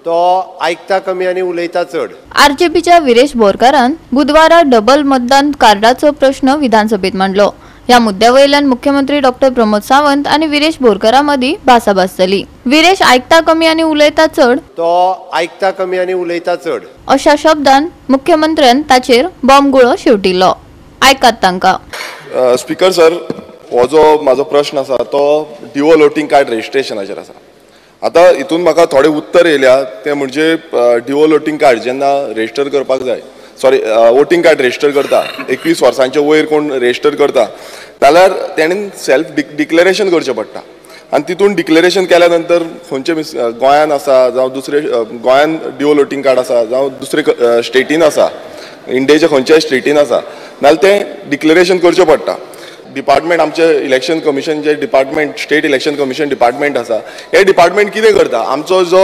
तो आयकता कमी आनी उलयता चड. आरजेपीच्या विरेश बोरकारान बुधवारा डबल मतदान कार्डाचो प्रश्न विधानसभेत मांडलो. ह्या मुद्द्या वयल्यान मुख्यमंत्री डॉक्टर प्रमोद सावंत आनी विरेश बोरकारा मदीं भासाभास जाली. विरेश आयकता कमी आनी उलयता चड, तो आयकता कमी आनी उलयता चड अशा शब्दान मुख्यमंत्र्यान ताचेर बॉम्बगुळो शेवटिल्लो. आयकात तांकां. स्पीकर सर, हो जो म्हाजो प्रश्न आसा तो ड्युअल वोटींग कार्ड रजिस्ट्रेशनाचेर आसा. आतां हितून म्हाका थोडे उत्तर येयल्या ते म्हणजे ड्युअल वोटींग कार्ड जेन्ना रजिस्टर करपाक जाय, सॉरी वोटींग कार्ड रजिस्टर करता 21 वर्सांचे वयर कोण रजिस्टर करता जाल्यार तेणेन सेल्फ डिक्लेरेशन करचें पडटा आनी तितून डिक्लेरेशन केल्या नंतर खंयचे गोंयान आसा जावं दुसरे गोंयान ड्युअल वोटींग कार्ड आसा जावं दुसरे स्टेटीन आसा, इंडियेच्या खंयच्याय स्टेटीन आसा नाल्यार तें डिक्लेरेशन करचें पडटा. डिपार्टमेंट आमचे इलेक्शन कमिशन जे department state election commission department आसा, हे डिपार्टमेंट कितें करता, आमचो जो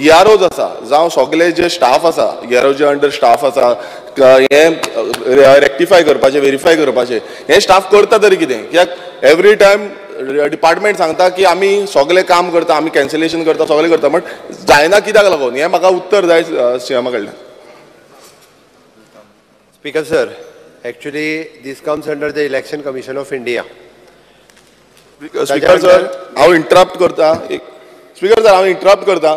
EROज आसा जावं सगळे जे स्टाफ आसा, ERO जे अंडर स्टाफ आसा, हे रेक्टिफाय करपाचे वेरीफाय करपाचे हे स्टाफ करता तरी कितें, कित्याक एवरी टायम डिपार्टमेंट सांगता की आमी सगळे काम करता, आमी कॅन्सलेशन करता, सगळें करता, बट जायना कित्याक लागून, हें म्हाका उत्तर जाय सीएमा कडल्यान. Speaker sir, actually this comes under the Election Commission of India. Speaker sir, हांव इंटरप्ट करता. स्पीकर सर, हांव इंटरप्ट करता.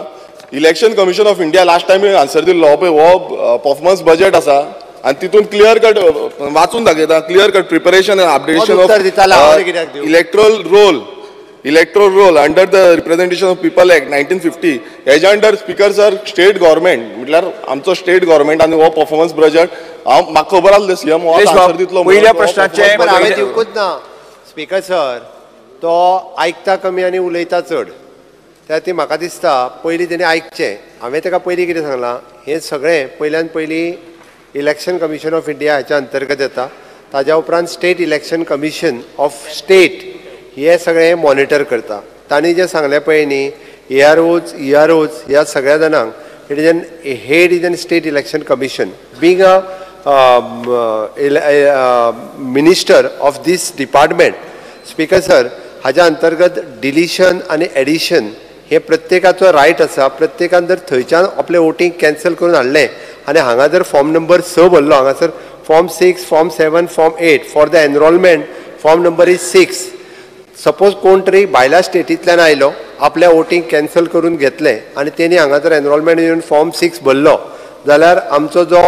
Election Commission of India last time answer दिल्लो पळय, हो परफॉर्मन्स बजेट आसा आनी तितून क्लियर कट वाचून दाखयता, clear cut preparation and updation of electoral roll, electoral roll under the Representation of People Act 1950 हेज्या under speaker sir state government म्हटल्यार आमचो स्टेट गव्हर्मेंट आनी हो परफॉर्मन्स बजेट हांव म्हाका खबर आसलें सीएम हो आन्सर दितलो. पयल्या प्रश्नाचें हांवें दिवकूच ना. स्पीकर सर, तो आयकता कमी आनी उलयता चड, त्या खातीर म्हाका दिसता पयलीं तेणें आयकचें. हांवें ताका पयलीं कितें सांगलां, हें सगळें पयल्यान पयलीं इलेक्शन कमिशन ऑफ इंडिया हाच्या अंतर्गत येता, ताज्या उपरांत state election commission of state हे सगळें मॉनिटर करता. तांणी जें सांगलें पळय न्ही, AROs EROs ह्या सगळ्या जाणांक it is an head is an state election commission being a minister of this department. Speaker sir, हाज्या अंतर्गत डिलिशन आनी एडिशन हे प्रत्येकाचो रायट आसा. प्रत्येकान जर थंयच्यान आपलें वोटींग कॅन्सल करून हाडलें आनी हांगा जर फॉर्म नंबर 6 भरलो, हांगासर form 6, form 7, form 8 for the enrolment form number is 6. Suppose कोण तरी भायल्या स्टेटींतल्यान आयलो, आपलें वोटींग कॅन्सल करून घेतलें आनी तेणी हांगा जर एनरोलमेंट येवन फॉर्म 6 भरलो जाल्यार आमचो जो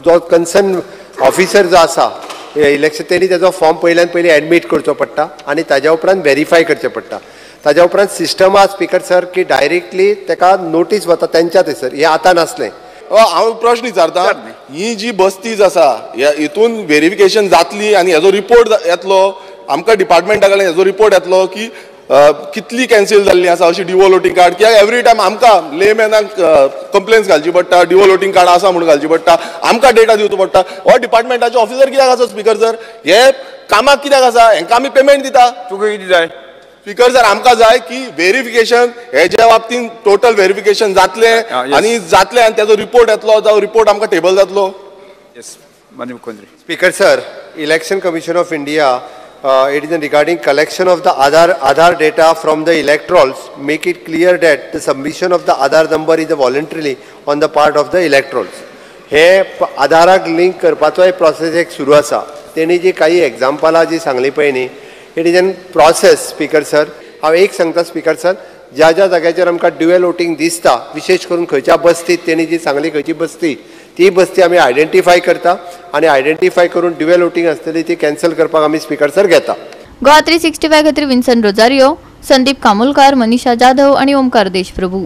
जो कन्सर्न ऑफिसर जो आसा इलेक्शन, तेणी तेजो फॉर्म पयल्यान पयलीं एडमीट करचो पडटा आनी ताज्या उपरांत वेरीफाय करचें पडटा. ताज्या उपरांत सिस्टम आसा स्पीकर सर की डायरेक्टली ताका नोटीस वता तेंच्या थंयसर. हें आतां नासलें. हांव प्रश्न विचारता, ही जी बस्तीज आसा हितून वेरिफिकेशन जातली आनी हेजो रिपोर्ट येतलो आमकां डिपार्टमेंटा कडल्यान, हेजो रिपोर्ट येतलो की कितली कॅन्सील जाल्ली आसा अशी ड्युअल वोटींग कार्ड, कित्याक एवरी टायम आमकां लेमॅनाक कंप्लेन्स घालची पडटा, ड्युअल वोटींग कार्ड आसा म्हणून घालची पडटा, आमकां डेटा दिवचो पडटा. हो डिपार्टमेंटाचे ऑफिसर कित्याक आसा स्पीकर सर, हे कामाक कित्याक आसा, हेंकां आमी पेमेंट दिता. तुका कितें जाय स्पीकर सर? आमकां जाय की वेरिफिकेशन हेज्या बाबतीन टोटल वेरिफिकेशन जातलें आनी जातलें आनी तेजो रिपोर्ट येतलो, जावं रिपोर्ट आमकां टेबल जातलो. येस, माननीय मुख्यमंत्री. Speaker sir, Election Commission of India, it is regarding collection of the Aadhaar data from the electorals, make it clear that the submission of the Aadhaar number is voluntarily on the part of the electorals. हे आधाराक link करपाचोय process एक सुरू आसा. तेणी जी काही एग्जाम्पलां जी सांगली पळय न्ही, it is an process. Speaker sir, हांव एक सांगता स्पीकर सर, ज्या ज्या जाग्याचेर आमकां ड्युअल वोटींग दिसता, विशेश करून खंयच्या बस्तीत तेणी जी सांगली खंयची बस्ती, ती बस्ती आमी आयडेंटिफाय करता आनी आयडेंटिफाय करून ड्युअल वोटींग आसतली ती कॅन्सल करपाक आमी स्पीकर सर घेता. गोवा 365 खातीर विन्सन रोजारियो, संदीप कामुलकार, मनीषा जाधव आनी ओमकार देशप्रभू.